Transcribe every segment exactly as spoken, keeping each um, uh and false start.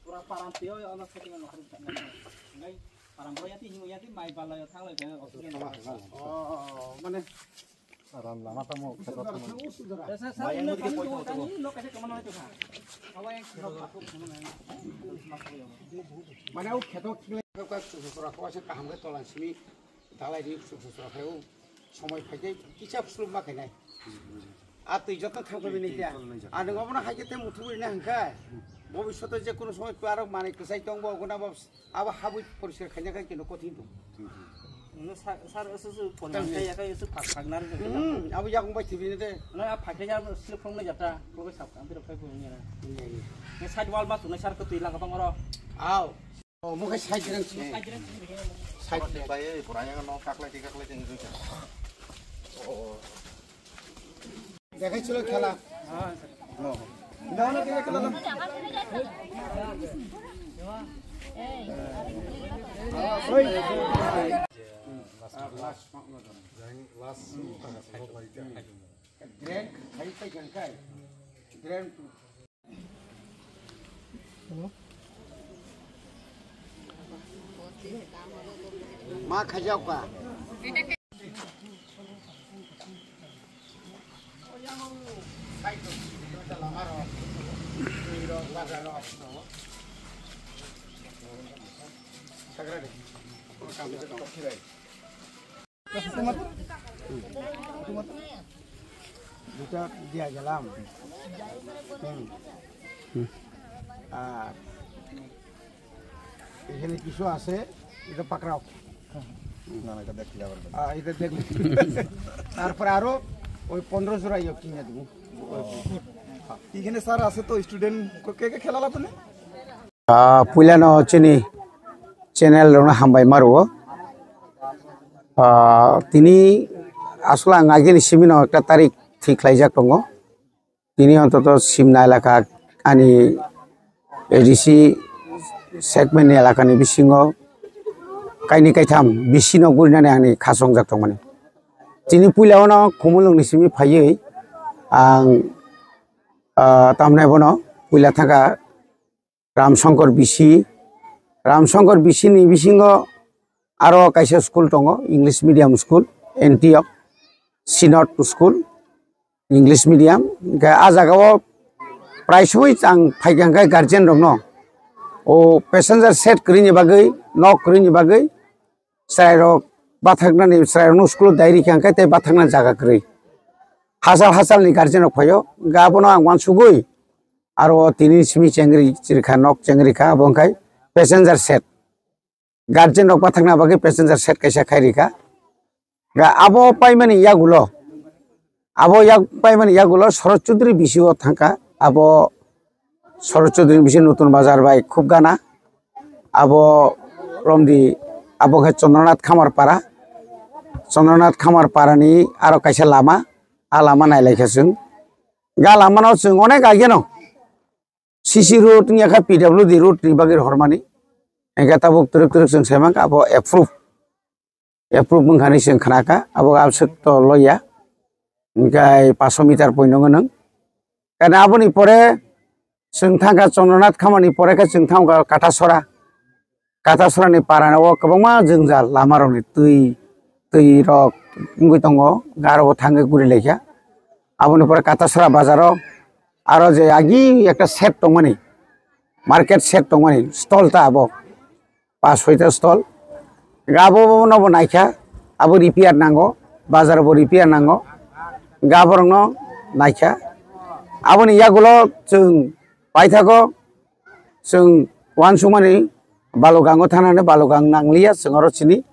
Pura param tio ya Allah, setting ano kari. Ngai param boya ti hingo ya ti mai bala ya thanglai ya. Oh, mane Ram lama tamo kheto tamo. Mane o kheto khlai ka ka sura ko se kaham ke tolan simi dalai ri sura sura khai o somoi phai ke kisa phuslum ma khainai. A twi jotno thang phai ni kya. A nang obono hai ke te muthu ri na hangka. Bobishoto je kono somoi parok manai kwsai tong bo guna bo. Abo habwi poriskar khaina khe kino kothin tong. Sar sar asu su poriskar khaina khe su phak phak nar. Hmm, abo yakung bai thibini de. Na a phak khe ya slip phong na jata. Ko sap kan tiro khai phong ni na. Ni side wall ma sunai sar ko twi lang tong ro. Aw. O mo khe side rang si. Side bai pura yang no kaklai ti kaklai ti. Dekhai chilo khela. Ma khajak ka. দুটা দিয়া গেলাম। হুম। আর এখানে কিছু আছে, এটা পাকড়াও। না, না, এটা দেখলে আবার বলবো। আহ, এটা দেখলে। তারপরে আরো ওই পনেরো জোড়া ইয়ে কিনে দেবো। এখানে স্যার আছে তো, স্টুডেন্ট কে কে খেলা লাগতো না? Ah, puilano chini channel rokno hambai ma rwo. Ah, tini aswk ang agini simino ekta tarik thik khlaijak tongo. Tini ontoto Simna elaka ani A D C segment ni elaka ni bisingo kaini kaitham bisi no gurinani ani khasongjak tongmani. Tini puila ono Khumulwng ni simi phaiwi ang, ah, tamni bono puila thangkha Ramshankar bisi, Ramshankar bisi ni bisingo aro kaisa school tongo, English medium school, Antioch Synod School, English medium. Hingke ah jaga o prai soi ang phaikha hingke guardian rok no o passenger shed kwrwini bagwi, nok kwrwini bagwi chwrairok bathaknani, chwrairokno school-o dai rikha hwnkhe tei bathakna jaga kwrwi. Hachal hachalni guardian rok phaio, hwnkhe abono ang uansugwi aro o tini simi chengri rikha, nok chengri kha, abo wngkha passenger shed. Guardian rok bathakna bagwi passenger shed kaisa khai rikha. Ga abo paimani yagulo, abo yak paimani yagulo Shorod Chaudhary bisi o thangkha, abo Shorod Chaudhary bisi Nutun Bazar bai khub gana, abo romdi, abo khe Chandranath Khamar para, Chandranath Khamar para ni aro kaisa lama, a lama nailaikha chwng, ga lama no chwng onek ageno C C road wngya kha P W D road ni bagwi rohormani, hingkhe tabuk twrwk twrwk chwng saimankha abo approve. Approve wngkha hinwi chwng khnakha, abo abswk to loya, hwnkhe paanch meter poino wngnw. Kana aboni pore chwng thangkha Chandranath Khamani pore khe chwng thangkha Katasora. Katasora ni para o kwbangma jwngjal lama rokni twi, twi rok wngwi tongo, garo bo thangwi guri laikha. Aboni pore Katasora bazaro aro je agi ekta shed tongmani, market shed tongmani, stall ta abo. Pas soita stall. Ga abo no bo naikha, abo repair nango, bazar bo repair nango, ga borok no naikha. Aboni yagulo chwng paithago, chwng uansukmani Balugango thanani Balugang nangliya, chwng oro chini,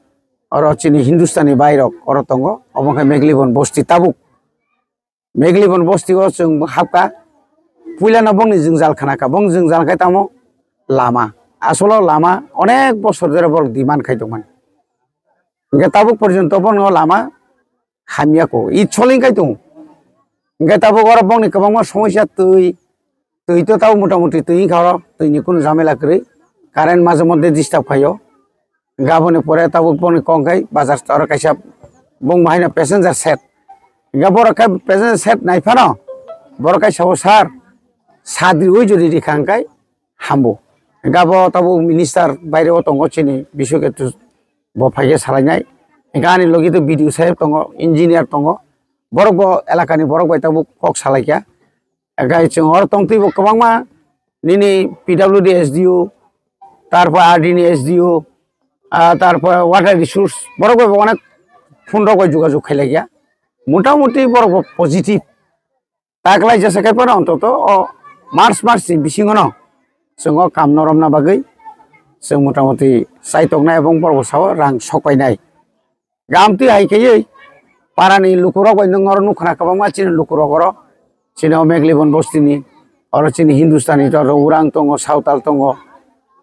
oro chini Hindustani bairok oro tongo, obo khe Meglibon bosti tabuk. Meglibon bosti o chwng hapkha, puilano bongni jwngjal khnakha, bong jwngjal khe tamo lama. Asolo lama onek bosor dhore borok demand khai tongmani. Hingkhe tabuk porjonto bono lama hamya ko, i soling khai tongo. Hingkhe tabuk oro bongni kwbangma somosya twi, twi to tabuk motamuti twi wngkha oro, twini kunu jhamela kwrwi. Current majhe moddhe disturb khaio. Hingke aboni pore tabuk boni kok khe bazar oro kaisa bung bahai no passenger shed. Hingke borok khe passenger shed nai phano borok khe sabo sir, sadri oi jodi rikha hwnkhe hambo. Hwnkhe abo tabuk minister baire o tongo chini Biswaketu bo phaikhe salainai. Hwnkhe ani logi to B D O saheb tongo, engineer tongo. Borok bo elakani borok bai tabuk kok salaikha. Hwnkhe chwng oro tongtwi bo kwbangma nini P W D S D O, tarpor R D ni S D O, ah, tarpor water resource, borok bai bo onek phone rok bai jogajog khailaikha. Motamuti borok bo positive. Taklai jesa khai phano ontoto o March, March ni bisingo no chwng o kam no romna bagwi chwng motamuti chaitoknai ebong borok bo sao rang sokpainai. Gamtwi hai khaiwi parani lukurok bai nwng oro nukha na kwbangma chini lukurok oro. Chini o Meglibon bostini, oro chini Hindustani to oro Urang tongo, Sawtal tongo,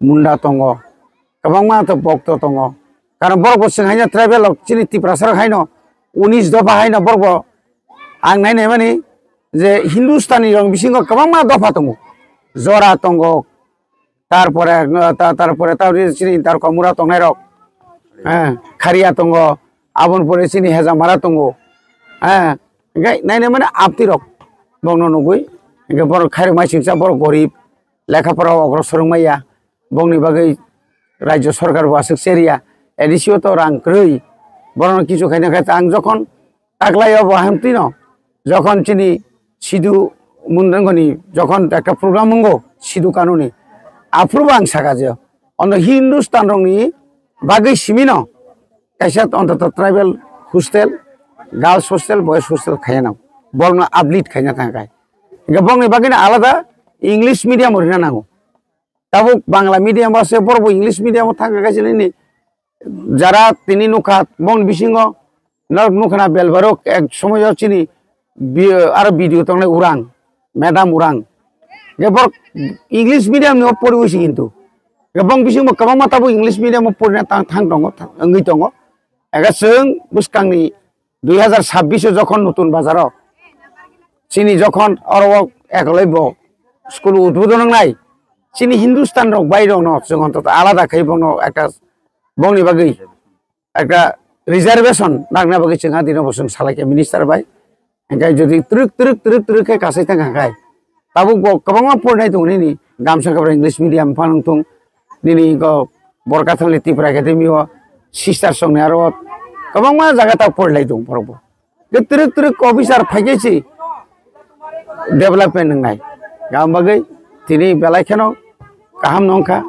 Munda tongo, kwbangma to Bokto tongo. Karon borok bo chwng haino tribal rok chini Tiprasa rok haino unis dopha haino borok bo ang nai nai mani je Hindustani rok bisingo kwbangma dopha tongo. Jora tongo, tarpore, uh, ta-, tarpore ta chini tarko mura tongnai rok. Eh, Kharia tongo, aboni pore chini Hejamara tongo. Eh, hwnkhe naina mani apti rok bongno nugwi. Hwnkhe borok khairok mai singsa borok gorib, lekha pora ogrosor wngmaya. Bongni bagwi rajyo sorkar bo aswk seriya. A D C o to rang kwrwi. Borokno kichu khaina khe ang jokhon taklai o bo hamtwi no, jokhon chini sidu mundangoni jokhon ekta program wngo sidu kanuni, aphuru bo ang saka je ono Hindustan rokni bagwi simi no kaisa ontoto tribal hostel, girls hostel, boys hostel khaina borokno uplift khaina thangkha. Hingke bongni bagwi no alada English medium rina nango. Tabuk Bangla medium ba se borok bo English medium o thang kha kaisa nini jara tini nukha bong bisingo norok nukha na belbarok ek somoyo chini bi-, aro video tongnai Urang, madam Urang. Ge borok English medium ni o pori usi kintu. Ge bong bisingo kwbangma tabuk English medium o porina tang thang tongo, wngwi tongo. Ega chwng bwskangni dui hazar sabbish o jokhon nutun bazaro chini jokhon oro o ekoloi bo school udbodon wngnai, chini Hindustan rok bai rok no chwng ontoto alada khai bono ekta bongni bagwi ekta reservation nangna bagwi chwng adino bo chwng salai khe minister bai. Hingke jodi twrwk, twrwk, twrwk, twrwk khe kasai thang kha khai, tabuk bo kwbangma porinai tongo nini, gamsa kabra English medium phano wng thung, nini go Borkathali Tripura Academy o, sister songni aro kwbangma jaga ta porilai tongo borok bo. Twrwk, twrwk officer phaikhe si development wngnai. Gam bagwi tini belai kheno kaham nongkha,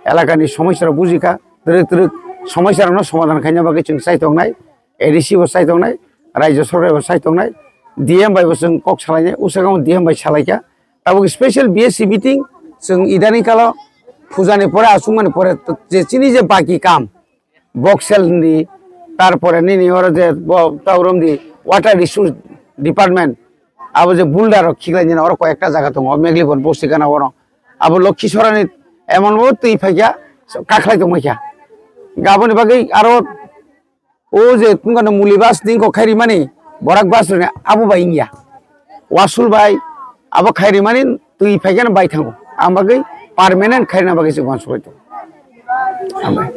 elakani somosya rok bujikha, twrwk, twrwk somosya rokno somadhan khaina bagwi chwng chai tongnai. A D C bo chai tongnai, rajyo sorkar bo chai tongnai, D M bai bo chwng kok salainai, usakamo D M bai salaikha. Tabuk special B S C meeting, chwng idani kalo pujani pore, achukmani pore, je chini je baki kam, boksel ni, tarpore nini oro je bo taurom di, water resource department, abo je boulder rok khiklai nini oro koi ekta jaga tongo, Meglibon bosti gana oro. Abo Lokhi Sorani emon bo twi phaikha, kakhlai tongmaikha. Aboni bagwi aro o je tungkano muli bus ni kok khairi mani, borak bus rwni abo bai wngya. Wasul bai abo khairi mani twi phaikhe no bai thango. Ang bagwi permanent khairina bagwi se uansugwi tongo. Hambai.